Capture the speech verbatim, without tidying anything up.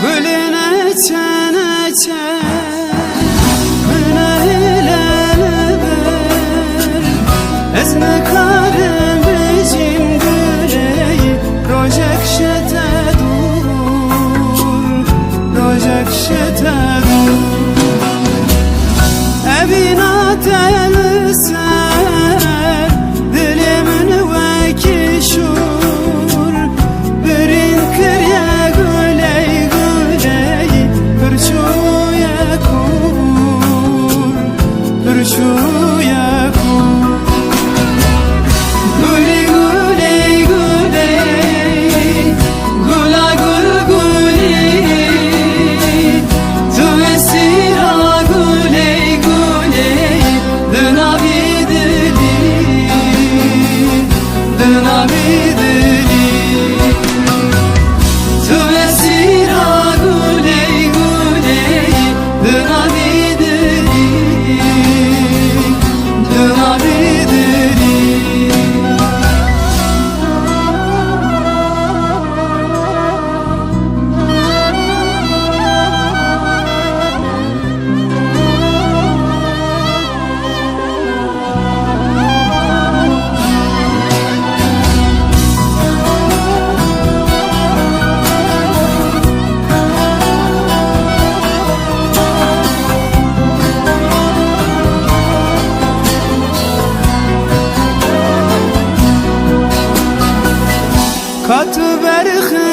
Gulê neçe neçe, min nehêle li vir. Ez nikarim bijîm gulê, rojek şete dûr, rojek şete dûr. Evîna te li ser dilê min wekî şûr, birîn kiriye guley guley, pir çûye kûr, pir çûye kûr. Guley guley guley, gula gul guley, tu esîra guley guley, di navî dilî, di navî dilî. Tu esîra guley guley, di navî dilî, di navî dilî. Ka tu berxê